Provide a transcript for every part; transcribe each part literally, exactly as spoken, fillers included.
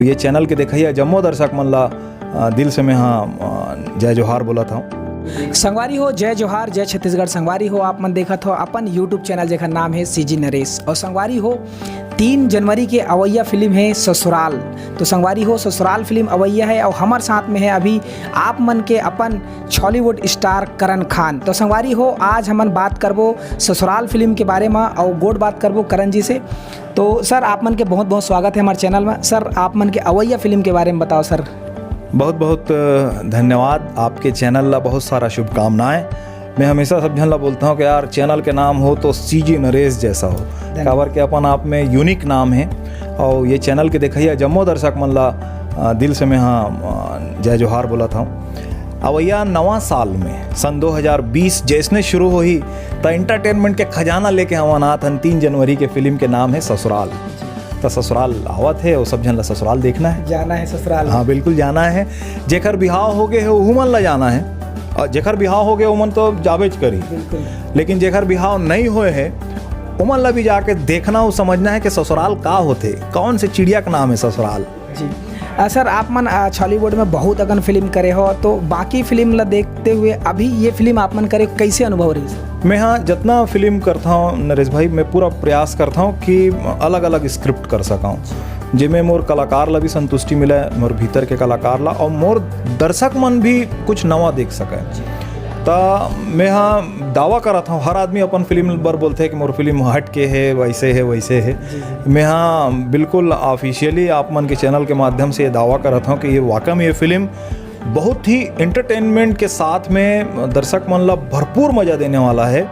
ये चैनल के देखइया जम्मो दर्शक मन ला, अ, दिल से मैं, हाँ, अ, जय जोहार बोलत हूँ। संगवारी हो, जय जोहार, जय छत्तीसगढ़। संगवारी हो, आप मन देखत हो अपन YouTube चैनल, जेकर नाम है सीजी नरेश। और संगवारी हो, तीन जनवरी के अवैया फिल्म है ससुराल। तो संगवारी हो, ससुराल फिल्म अवैया है और हमर साथ में है अभी आप मन के अपन छॉलीवुड स्टार करण खान। तो संगवारी हो, आज हमन बात करबो ससुराल फिल्म के बारे में और गोठ बात करबो करण जी से। तो सर, आप मन के बहुत बहुत स्वागत है हमारे चैनल में। सर, आप मन के अवैया फिल्म के बारे में बताओ सर। बहुत बहुत, अ, धन्यवाद। आपके चैनल ला बहुत सारा शुभकामनाएं। मैं हमेशा सब झन ला बोलता हूँ कि यार, चैनल के नाम हो तो सीजी नरेश जैसा हो, काबर के अपन आप में यूनिक नाम है। और ये चैनल के देखइया जम्मो दर्शक मन ला, अ, दिल से मैं, हाँ, अ, जय जोहार बोलत हूँ। अवैया नवा साल में सन दो हज़ार बीस जैसने शुरू होही, त एंटरटेनमेंट के खजाना लेके हमन आत हन। तीन जनवरी के फिल्म के नाम है ससुराल। त ससुराल आवत है, वो सब झन ला ससुराल देखना है। जाना है ससुराल। हाँ, बिल्कुल जाना है। जेकर बिहाव हो गए है, ओहू मन ला जाना है। और जेकर बिहाव हो गए, ओमन तो जाबेच करी। बिल्कुल। लेकिन जेकर बिहाव नहीं होए है, ओमन ला भी जाके देखना, वो समझना है कि ससुराल का होथे, कौन से चिड़िया का नाम है ससुराल। जी। अ, सर, आप मन, अ, छॉलीवुड में बहुत अकन फिल्म करे हो, तो बाकी फिल्म ला देखते हुए अभी ये फिल्म आप मन करे, कैसे अनुभव रही सर? मैं, हाँ, जितना फिल्म करता हूँ नरेश भाई, मैं पूरा प्रयास करता हूँ कि अलग-अलग स्क्रिप्ट कर सकाऊँ, जेमे मोर कलाकार ला भी संतुष्टि मिले, मोर भीतर के कलाकार ला, और मोर दर्शक मन भी कुछ नवा देख सके। त मैं, हाँ, दावा करत हूँ, हर आदमी अपन फिल्म बर बोलथे कि मोर फिल्म हट के है, वैसे है, वैसे है। जी, जी। मैं, हाँ, बिल्कुल ऑफिशियली आप मन के चैनल के माध्यम से ये दावा करत हूँ कि ये वाकई में ये फिल्म बहुत ही एंटरटेनमेंट के साथ में दर्शक मन ला भरपूर मजा देने वाला है।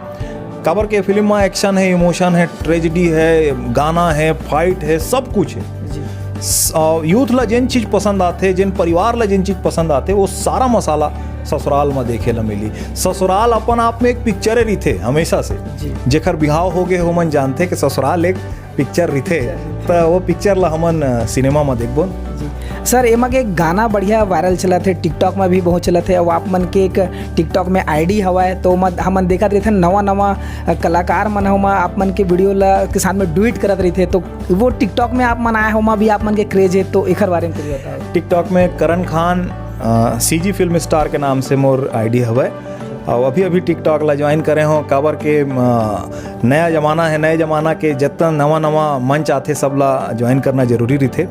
काबर के फिल्म में एक्शन है, इमोशन है, ट्रेजेडी है, गाना है, फाइट है, सब कुछ है। जी। स-, अ, यूथ ला जेन चीज पसंद आथे, जेन परिवार ला जेन चीज पसंद आथे, वो सारा मसाला ससुराल में देखे ला मिली। ससुराल अपन आप में एक पिक्चर रहिथे हमेशा से। जी। जेकर बिहाव हो गए, ओमन जानथे कि ससुराल एक पिक्चर रहिथे, त वो पिक्चर ला हमन, अ, सिनेमा में देखबो। जी। सर, एमा के एक गाना बढ़िया वायरल चलत है, TikTok में भी बहुत चलत है, और आप मन के एक TikTok में आईडी हवा है, तो ओमा हमन देखत रहिथे नवा नवा, अ, कलाकार मन ह ओमा आप मन के वीडियो ला के साथ में डुएट करत रहिथे, तो वो TikTok में आप मन आए हो, ओमा भी आप मन के क्रेज है, तो एकर बारे में कुछ बताओ। TikTok में करण खान, अ, सीजी फिल्म स्टार के नाम से मोर आईडी हवय। अउ अभी-अभी TikTok ला ज्वाइन करे हों, काबर के, अ, नया जमाना है, नए जमाना के जतना नवा-नवा मंच आथे, सब ला ज्वाइन करना जरूरी रहिथे।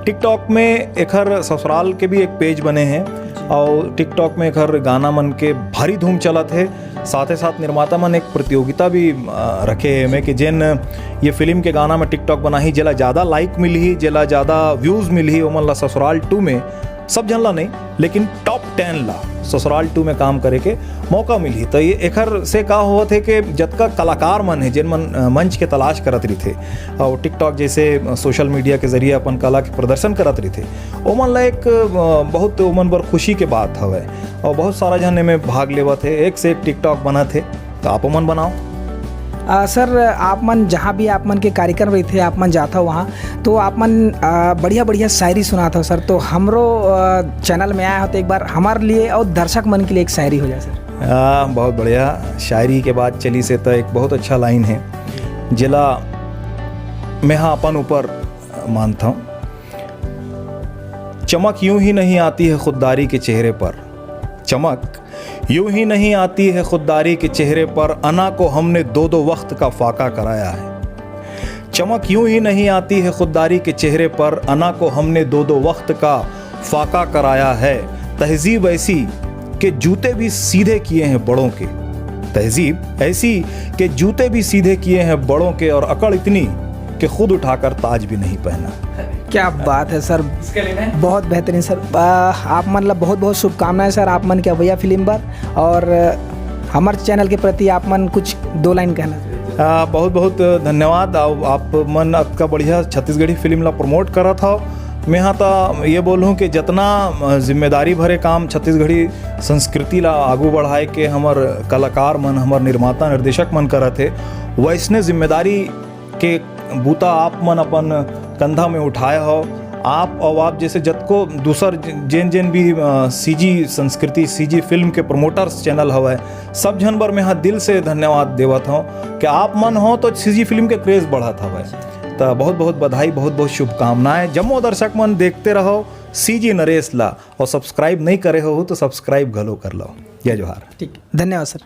TikTok में एखर ससुराल के भी एक पेज बने हे, अउ TikTok में एखर गाना मन के भारी धूम चलत हे। साथे साथ निर्माता मन एक प्रतियोगिता भी, अ, रखे हे एमे कि जेन ये फिल्म के गाना में TikTok बनाही, जेला ज्यादा लाइक मिलही, जेला ज्यादा व्यूज मिलही, ओमन ला ससुराल टू में, सब झन ला नहीं, लेकिन टॉप टेन ला ससुराल टू में काम करे के मौका मिलही। तो ये एखर से का होवत हे कि जतका कलाकार मन हे, जेन मन, अ, मंच के तलाश करत रहिथे, अउ TikTok जैसे, अ, सोशल मीडिया के जरिए अपन कला के प्रदर्शन करत रहिथे, ओमन ला एक, अ, बहुत ओमन बर खुशी के बात हवय, अउ बहुत सारा झन एमे भाग लेवत हे। एक से एक TikTok बनत हे, तो आप ओमन बनाओ। अ, सर, आप मन जहाँ भी आप मन के कार्यक्रम रहिथे, आप मन जाथव वहाँ, तो आप मन, अ, बढ़िया-बढ़िया शायरी सुनात हव सर, तो हमरो, अ, चैनल में आए हो तो एक बार हमारे लिए और दर्शक मन के लिए एक शायरी हो जाए सर। अ, बहुत बढ़िया। शायरी के बात चलिस हे तो एक बहुत अच्छा लाइन हे, जेला मैं हा अपन ऊपर मानता हूँ। चमक यूं ही नहीं आती है खुददारी के चेहरे पर, चमक यूं ही नहीं आती है खुददारी के चेहरे पर, अना को हमने दो दो वक्त का फाका कराया है। चमक यूं ही नहीं आती है खुददारी के चेहरे पर, अना को हमने दो दो वक्त का फाका कराया है। तहजीब ऐसी कि जूते भी सीधे किए हैं बड़ों के, तहजीब ऐसी कि जूते भी सीधे किए हैं बड़ों के, और अकड़ इतनी कि खुद उठाकर ताज भी नहीं पहना। क्या बात है सर, बहुत बेहतरीन सर। आ, आप मन ला बहुत बहुत शुभकामनाएं सर, आप मन के अवैया फिल्म पर, और हमारे चैनल के प्रति आप मन कुछ दो लाइन कहना। आ, बहुत बहुत धन्यवाद। आप, आप मन अतका बढ़िया छत्तीसगढ़ी फिल्म ला प्रमोट करत हव। मैं हा त ये बोलूँ कि जतना, अ, जिम्मेदारी भरे काम छत्तीसगढ़ी संस्कृति ला आगू बढ़ाए के हमर कलाकार मन, हमर निर्माता निर्देशक मन करत हे, वैसने जिम्मेदारी के बूता आप मन अपन कंधा में उठाए हो। आप और आप जैसे जतको दूसर ज-, जेन जेन भी, अ, सीजी संस्कृति, सीजी फिल्म के प्रमोटर्स चैनल हवय, सब झन बर मैं हा दिल से धन्यवाद देवत हूँ कि आप मन हो तो सीजी फिल्म के क्रेज बढ़त हवय। त बहुत बहुत बधाई, बहुत बहुत शुभकामनाएं। जम्मो दर्शक मन, देखते रहो सीजी नरेश ला, और सब्सक्राइब नहीं करे हो तो सब्सक्राइब घलो कर लो। जय जोहार। ठीक, धन्यवाद सर।